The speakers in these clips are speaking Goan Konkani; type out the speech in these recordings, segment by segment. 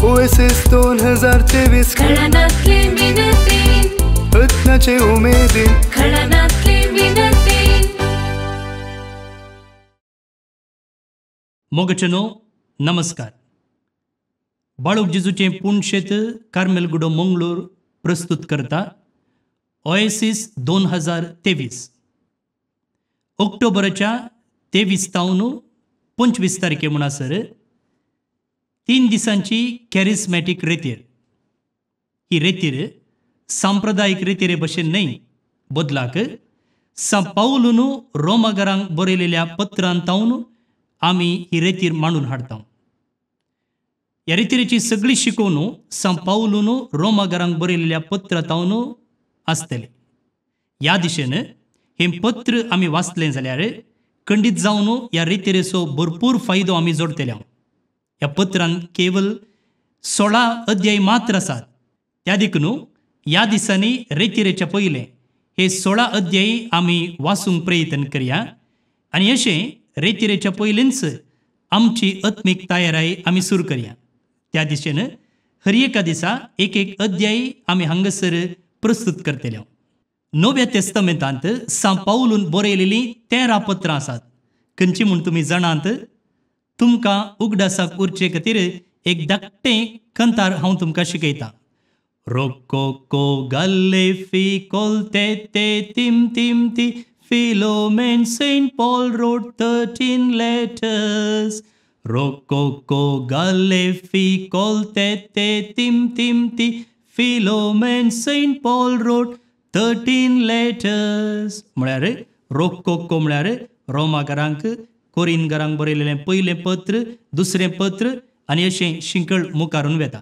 ओएसिस 2023 खळनातली मिनती रत्नाचे उमेदीन खळनातली मिनती। मोगचनो नमस्कार। बाळूक जेजूचें पुणशेत कार्मेलगुडो मंगळूर प्रस्तुत करता ओएसिस 2023 ऑक्टोबराच्या 23 तावन 25 तारखे म्हणसर 3 दिसांची कॅरिस्मॅटीक रेतीर। ही रेतीर सांप्रदायिक रेतीरे भशेन न्हय, बदलाक सां पावलून रोमागरांक बरयलेल्या पत्रान तावन आमी ही रेतीर मांडून हाडटा। ह्या रेतिरेची सगळी शिकोवन सां पावलून रोमागरांक बरयलेल्या पत्रा तावन आसतले। ह्या दिशेन हें पत्र आमी वाचलें जाल्यार खंडीत जावन ह्या रेतिरेचो भरपूर फायदो आमी जोडटले। ह्या पत्रान केवल 16 अध्याय मात्र आसात, त्या देखून ह्या दिसांनी रेतिरेच्या पयलें हे 16 अध्याय आमी वाचूंक प्रयत्न करया आनी अशें रेतिरेच्या पयलींच आमची आत्मीक तयाराय आमी सुरू करया। त्या दिशेन हर एका दिसा एक एक अध्याय आमी हांगासर प्रस्तुत करतले। नव्या तेस्तामेंतांत सां पावलून बरयलेलीं 13 पत्रां आसात। खंयची म्हूण तुमी जाणात? तुमकां उगडासाक उरचे खातीर एक धाकटें कंतार हांव तुमकां शिकयतां। रोकोको गाल्ले फी कोल ते ते तीम तीम ती Philomen Saint Paul wrote 13 letters. रोकोको गाल्ले फी कोल ते ते तीम तीम ती Philomen Saint Paul wrote 13 letters. म्हळ्यार रोकोको म्हळ्यार रोमाकारांक कोरिनगरांक बरयलेलें पयलें पत्र, दुसरें पत्र आनी अशें शिंकळ मुखारून वेता।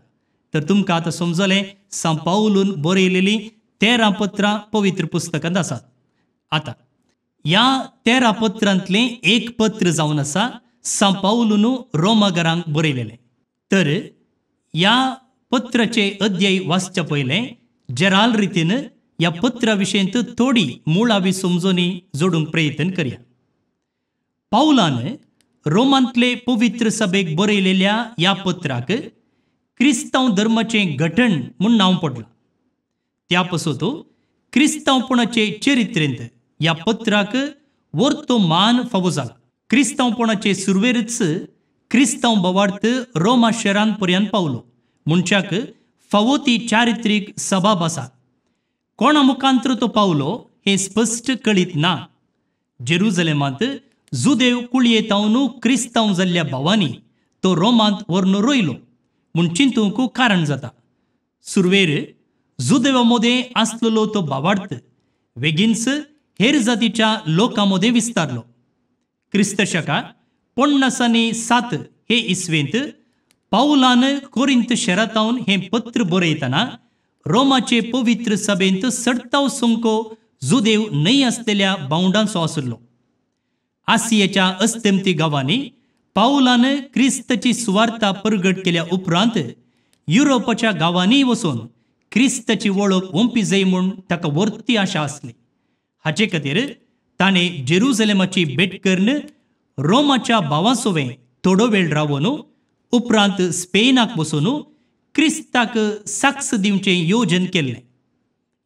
तर तुमकां आतां समजलें सां पावलून बरयलेलीं 13 पत्रां पवित्र पुस्तकांत आसात। आतां ह्या 13 पत्रांतलें एक पत्र जावन आसा सां पावलून रोमागरांक बरयलेलें। तर ह्या पत्राचे अध्याय वाचच्या पयलें जेराल रितीन ह्या पत्रा विशयंत थोडी मुळावी समजणी जोडूंक प्रयत्न करया। पावलान रोमांतले पवित्र सभेक बरयलेल्या ह्या पत्राक क्रिस्तांव धर्माचें घटण म्हूण नांव पडलां। त्या पासत क्रिस्तांवपणाचे चरित्रेंत ह्या पत्राक वर्तो मान फावो जाला। क्रिस्तांवपणाचे सुरवेरच क्रिस्तांव बोवार्थ रोमा शहरान पर्यंत पावलो म्हणच्याक फावो ती चारित्रीक सबाब आसा। कोणा मुखांत्र तो पावलो हें स्पश्ट कळीत ना। जेरुजलेमांत जुदेव कुळये तावन क्रिस्तांव जाल्ल्या भावांनी तो रोमांत व्हरून रोयलो म्हूण चिंतूंक कारण जाता। सुरवेर जुदेवा मदें आसलेलो तो भावार्थ वेगींच हेर जातीच्या लोकां मदें विस्तारलो। क्रिस्त शका 57 हे इस्वेंत पावलान कोरिंत शहरांत हें पत्र बरयतना रोमाचे पवित्र सभेंत सडताव संको जुदेव न्हय आसलेल्या बावंडांचो आसलो। आसियेच्या अस्तंती गांवांनी पावलान क्रिस्ताची सुवार्ता परगट केल्या उपरांत युरोपाच्या गांवांनी वचून क्रिस्ताची वळख ओंपी जाय म्हूण ताका वर्ती आशा आसली। हाचे खातीर ताणें जेरुजलेमाची भेट करून रोमाच्या भावां थोडो वेळ रावन उपरांत स्पेनाक वचून क्रिस्ताक साक्ष दिवचें योजन केल्लें।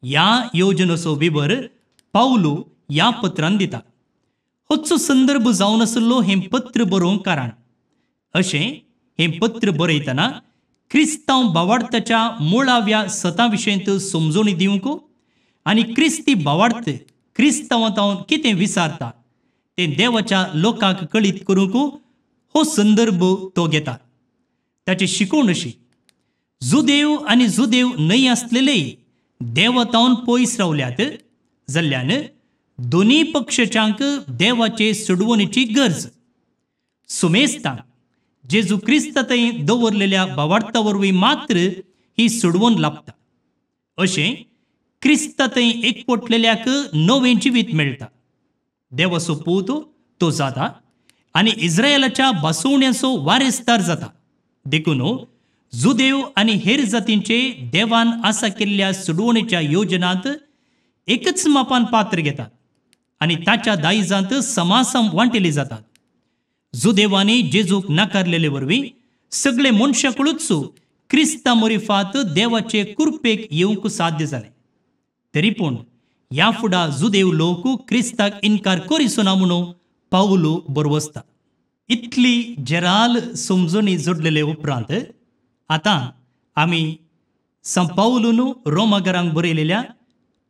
ह्या योजनेचो विवर पावलू ह्या पत्रान दिता। होचो संदर्भ जावन आसलो हें पत्र बरोवंक कारण। अशें हें पत्र बरयतना क्रिस्तांव भावार्थाच्या मुळाव्या सता विशयंत समजोणी दिवंक आनी क्रिस्ती भावार्थ क्रिस्तांवांत कितें विचारता तें देवाच्या लोकांक कळीत करूंक हो संदर्भ तो घेता। ताची शिकवण अशी, जुदेव आनी जुदेव न्हय आसलेले देवातावन पयस रावल्यात जाल्ल्यान दोनी पक्षांक देवाचे सोडवणेची गरज। सुमेस्तांक जेजू क्रिस्त थंय दवरलेल्या भावार्था वरवीं मात्र ही सोडवण लाभता। अशें क्रिस्त थंय एकपटलेल्याक नवें जिवीत मेळटा। देवाचो पूत तो जाता आनी इस्रायलाच्या बसवण्याचो वारेसदार जाता। देखून जुदेव आनी हेर जातींचे देवान आसा केल्ल्या सोडवणेच्या योजनांत एकच मापान पात्र घेतात आनी ताच्या दायजांत समासम वांटेली जातात। जुदेवांनी जेजूक नाकारलेले वरवीं सगळे मनशाकडूच क्रिस्ता मोरिफात देवाचे कुरपेक येवंक साध्य जालें. तरी पूण ह्या फुडा जुदेव लोक क्रिस्ताक इनकार करिसो ना म्हणून पावलू बरवसता. इतली जेराल समजणी जोडलेले उपरांत आतां आमी सांत पावलून रोमागरांक बरयलेल्या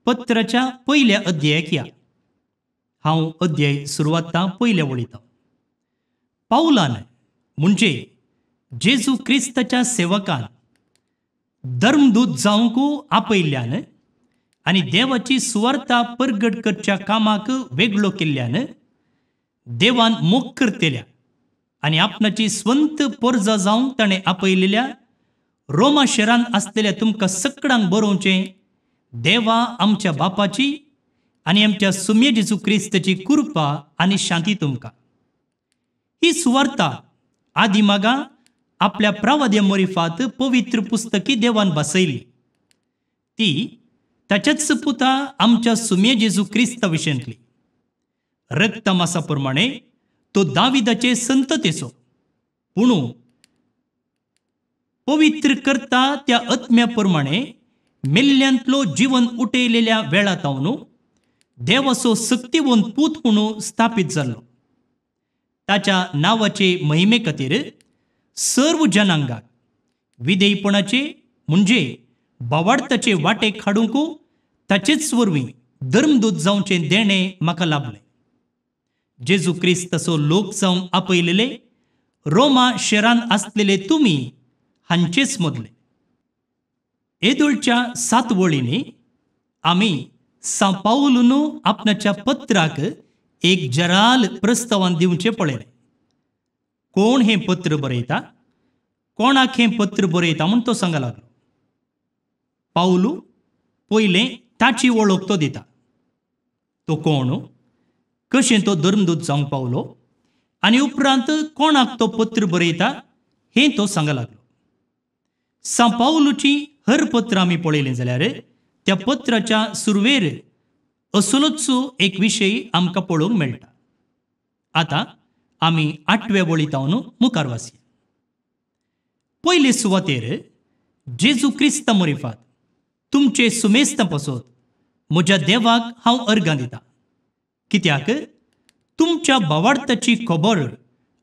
पत्राच्या पयल्या अध्यायाक या. हांव अध्याय सुरवात पयल्या वळींत. पावलान म्हणजे जेजू क्रिस्ताच्या सेवकान धर्मदूत जावंक आपयल्ल्यान आनी देवाची सुवार्ता परगट करच्या कामाक वेगळो केल्ल्यान देवान मोग करतल्या आनी आपणाची स्वंत पोरजा जावंक ताणें आपयलेल्या रोमा शहरांत आसलेल्या तुमकां सगळ्यांक बरोवचें, देवा आमच्या बापाची आनी आमच्या सुम्ये जेजू क्रिस्ताची कृपा आनी शांती तुमकां. ही सुवार्ता आदी मागा आपल्या प्रवाद्या मोरिफात पवित्र पुस्तकी देवान बसयली. ती ताच्याच पुता आमच्या सुम्ये जेजू क्रिस्ता विशयांतली. रक्तमासा प्रमाणे तो दाविदाचे संततेचो, पूण पवित्र करता त्या आत्म्या प्रमाणे मेल्ल्यांतलो जीवन उठयलेल्या वेळा तावन देवाचो सक्तिवंत पूत म्हणून स्थापीत जाल्लो. ताच्या नांवाचे महिमे खातीर सर्व जनांगाक विधेयपणाचे म्हणजे बावाडताचे वाटेक हाडूंक ताचेच वरवीं धर्मदूत जावचें देणें म्हाका लाभलें. जेजू क्रिस्ताचो लोक जावन आपयलेले रोमा शहरांत आसलेले तुमी हांचेच मदले. येदोळच्या 7 वळींनी आमी सांत पावलून आपणाच्या पत्राक एक जराल प्रस्तावान दिवचें पळयलें. कोण हें पत्र बरयता, कोणाक हें पत्र बरयता म्हूण तो सांगा लागलो. पावलू पयलें ताची वळख तो दिता, तो कोण, कशें तो धर्मदूत जावंक पावलो आनी उपरांत कोणाक तो पत्र बरयता हें तो सांगा लागलो. सांत पावलूची हर पत्र आमी पळयलें जाल्यार त्या पत्राच्या सुरवेर असलोच एक विशय आमकां पळोवंक मेळटा. आतां आमी 8व्या वळींत मुखार वाचया. पयले सुवातेर जेजू क्रिस्ता मोरिफात तुमचे सुमेस्ता पासत म्हज्या देवाक हांव अर्गां दिता, कित्याक तुमच्या बावाडताची खबर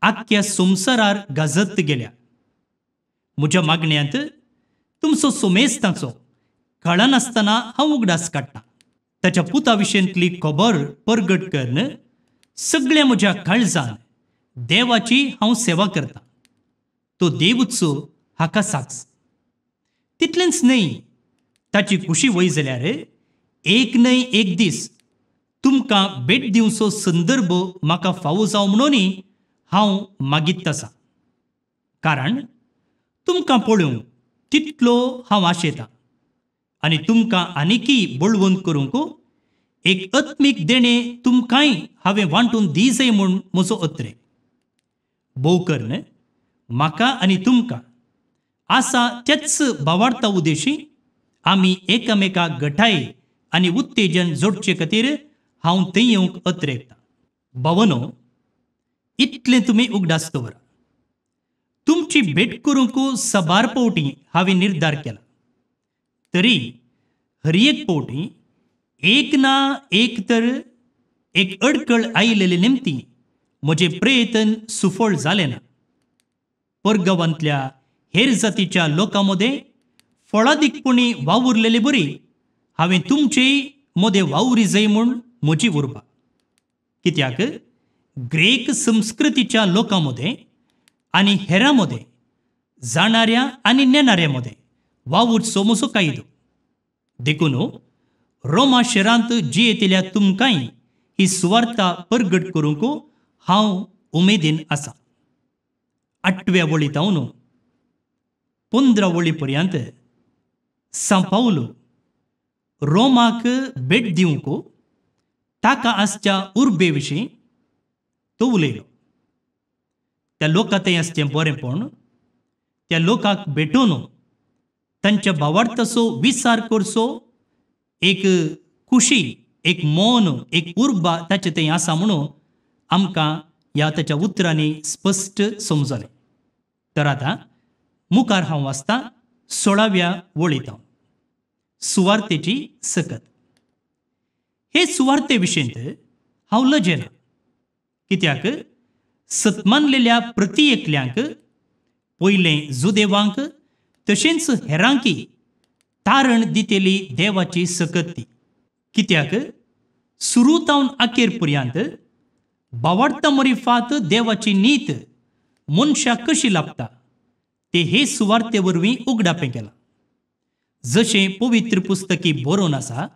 आख्ख्या संवसारार गाजत गेल्या. म्हज्या मागण्यांत तुमचो सुमेस्ताचो कळनासतना हांव उगडास काडटा. ताच्या पुता विशयांतली खबर परगट करून सगळ्या म्हज्या काळजान देवाची हांव सेवा करता. तो देवूच हाका साक्ष. तितलेंच न्हय, ताची खुशी वय जाल्यार एक न्हय एक दीस तुमकां भेट दिवचो संदर्भ म्हाका फावो जावं म्हणून हांव मागीत आसा, कारण तुमकां पळोवंक तितलो हांव आशेतां आनी तुमकां आनीकय बळवंत करूंक एक आत्मीक देणें तुमकांय हांवें वांटून दी जाय म्हूण म्हजो अत्रे. भोव करून म्हाका आनी तुमकां आसा त्याच भावार्था उद्देशी आमी एकामेकाक गठाय आनी उत्तेजन जोडचे खातीर हांव थंय येवंक अत्रेकतां. भावनो, इतलें तुमी उगडास दवरा. तुमची भेट करूंक साबार पावटी हांवें निर्धार केला, तरी हर एक पावटी एक ना एक तर एक अडकळ आयिल्ले निमती म्हजें प्रयत्न सुफळ जालें ना. परगांवांतल्या हेर जातीच्या लोकां मदें फळादीकपणी वावुरलेले बरी हांवें तुमचेय मदें वावुरी जाय म्हूण म्हजी उर्बा. कित्याक ग्रेक संस्कृतीच्या लोकां मदें आनी हेरां मदें जाणाऱ्या आनी नेणाऱ्या मदें वावुरचो म्हजो कायदो. देखून रोमा शहरांत जियेतल्या तुमकांय ही सुवार्ता परगट करूंक हांव उमेदीन आसा. 8व्या वळी तावन 15 वळी पर्यंत सांत पावलू रोमाक भेट दिवंक ताका आसच्या उर्बे विशीं तो उलयलो. त्या लोकां थंय आसचें बरेंपण, त्या लोकांक भेटोवन तांच्या भावार्थाचो विचार करचो एक खुशी, एक मौन, एक उर्बा ताचे थंय आसा म्हणून आमकां ह्या ताच्या उतरांनी स्पश्ट समजलें. तर आतां मुखार हांव वाचतां 16व्या वळींत सुवार्तेची सकत. हे सुवार्ते विशयंत हांव लजेना, कित्याक सतमानलेल्या प्रती एकल्यांक, पयलें जुदेवांक तशेंच हेरांकी तारण दितेली देवाची सकत ती. कित्याक सुरू तावन अखेर पर्यंत बावाडता मरिफात देवाची नीत मनशाक कशी लाभता ते हे सुवार्ते वरवीं उगडापें केलां. जशें पवित्र पुस्तकी बरोवन आसा,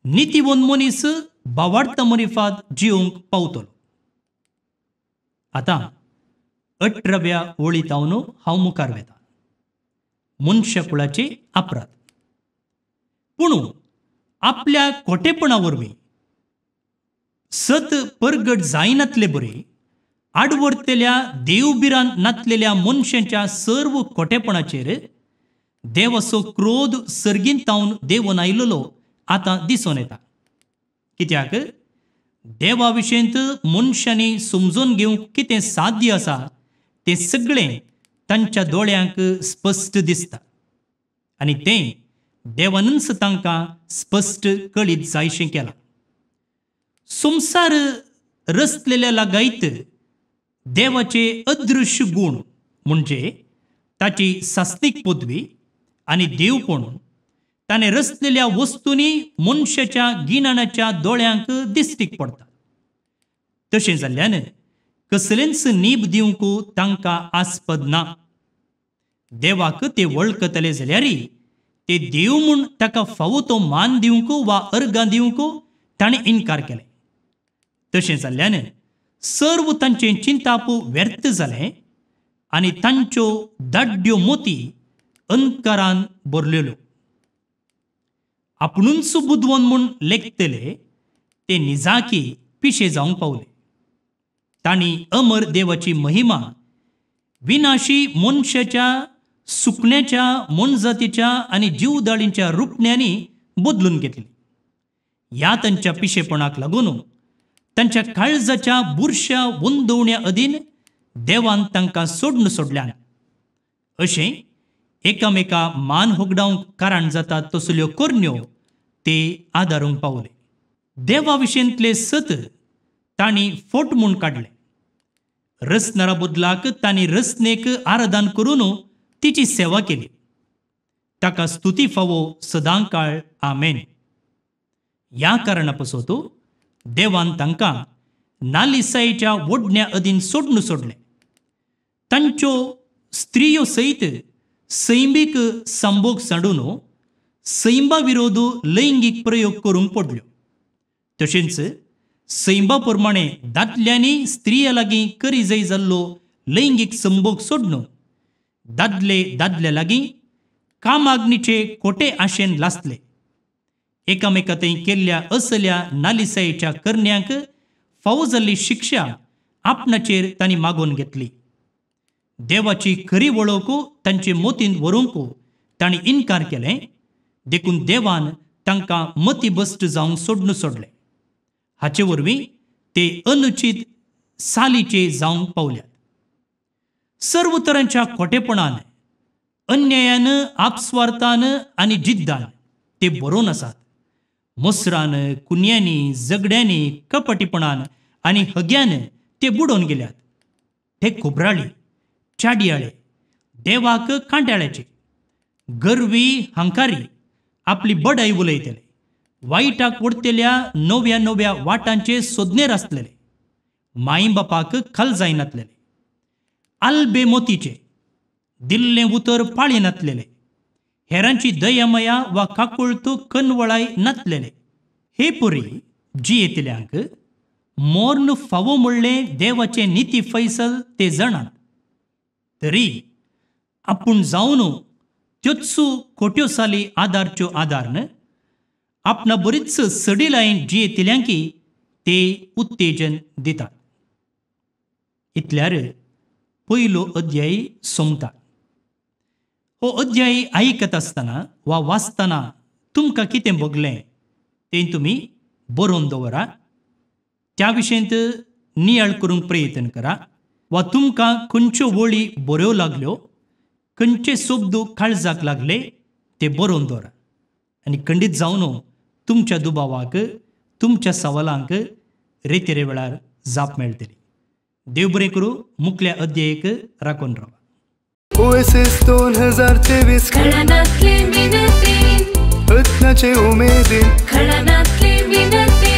नितीवंत मनीस बावाडता मरिफात जिवंक पावतलो. आतां 18व्या वळी तावन हांव मुखार वेता. मनशाकुळाचे अपराध. पूण आपल्या खोटेपणा वरवीं सत परगट जायनातले बरी आडवरतल्या देवबिरान नातलेल्या मनशांच्या सर्व खोटेपणाचेर देवाचो क्रोध सर्गीन तावन देवून आयिल्लो आतां दिसून येता. कित्याक देवा विशयंत मनशांनी समजून घेवंक कितें साध्य आसा तें सगळें तांच्या दोळ्यांक स्पश्ट दिसता आनी तें देवानूच तांकां स्पश्ट कळीत जायशें केलां. संवसार रचलेल्या लागायत देवाचे अदृश्य गूण म्हणजे ताची सास्तीक पदवी आनी देवपण ताणें रचलेल्या वस्तूंनी मनशाच्या गिन्यानाच्या दोळ्यांक दिश्टीक पडटा. तशें जाल्ल्यान कसलेंच नीब दिवंक तांकां आस्पद ना. देवाक ते वळखतले जाल्यार ते देव म्हूण ताका फावो तो मान दिवंक वा अर्गां दिवंक ताणें इनकार केलें. तशें जाल्ल्यान सर्व तांचें चिंताप व्यर्थ जालें आनी तांच्यो दाड्ड्यो मोती अंधकारान भरलेल्यो. आपुणूच बुदवंत म्हूण लेखतले ते निजाकी पिशे जावंक पावले. तांणी अमर देवाची महिमा विनाशी मनशाच्या सुकण्याच्या मोनजातीच्या आनी जीवदाळींच्या रुपण्यांनी बदलून घेतली. ह्या तांच्या पिशेपणाक लागून तांच्या काळजाच्या बुरश्या वंदवण्या अधीन देवान तांकां सोडून सोडल्यान. अशें एकामेका मान होगडावंक कारण जाता तसल्यो करण्यो ते आदारूंक पावले. देवा विशयंतले सत तांणी फोट म्हूण काडलें. रचणारा बदलाक तांणी रचनेक आराधन करून तिची सेवा केली. ताका स्तुती फावो सदांकाळ. आमेन. ह्या कारणा पासत देवान तांकां नालिसायेच्या ओडण्या अधीन सोडून सोडलें. तांच्यो स्त्रियो सयत सैमीक संभोग सांडून सैमा विरोध लैंगीक प्रयोग करूंक पडल्यो. तशेंच सैमा प्रमाणे दादल्यांनी स्त्रिया लागीं करी जाय जाल्लो लैंगीक संभोग सोडून दादले दादल्या लागीं कामाग्नीचे खोटे आशेन लासले. एकामेका थंय केल्ल्या असल्या नालिसायेच्या करण्यांक फावो जाल्ली शिक्षा आपणाचेर तांणी मागोवन घेतली. देवाची खरी वळख तांचे मतींत व्हरूंक तांणी इनकार केलें. देखून देवान तांकां मतीभश्ट जावंक सोडून सोडलें. हाचे वरवीं ते अनुचीत सालीचे जावंक पावल्यात. सर्व तरांच्या खोटेपणान, अन्यायान, आपस्वार्थान आनी जिद्दान ते बरोवन आसात. मोसरान, कुन्यांनी, झगड्यांनी, कपटीपणान आनी हग्यान ते बुडोवन गेल्यात. ते खोबराळी, चाडयाळे, देवाक कांट्याळ्याचे, गर्वी, हंकारी, आपली बडाई उलयतले, वायटाक ओडतेल्या नव्या नव्या वाटांचे सोदनेर आसलेले, माई बापाक खल जायनातलेले, आल्बे मोतीचे, दिल्लें उतर पाळिनातलेले, हेरांची दयामया वा काकुळत कनवळाय नातलेले. हे पुरी जियेतल्यांक मोर्न फावो म्हणलें देवाचें निती फैसल ते जाणात. तरी आपूण जावन त्योच खोट्यो साली आदारच्यो आदारन आपणा बरीच सडिलायन जियेतल्यांकी ते उत्तेजन दितात. इतल्यार पयलो अध्याय सोंपता. हो अध्याय आयकत आसतना वा वाचतना तुमकां कितें भोगलें तें तुमी बरोवन दवरा. त्या विशयंत नियाळ करूंक प्रयत्न करा वा तुमकां खंयच्यो वळी बऱ्यो लागल्यो, खंयचे शब्द काळजाक लागले ते बरोवन दवरा आनी खंडीत जावन तुमच्या दुबावाक, तुमच्या सवालांक रेतेरे वेळार जाप मेळटली. देव बरें करूं. मुखल्या अध्यायक राखून रावा. ओएसएस 2023 खळनातली मिनती रत्नाचे उमेदीन खळनातली मिनती.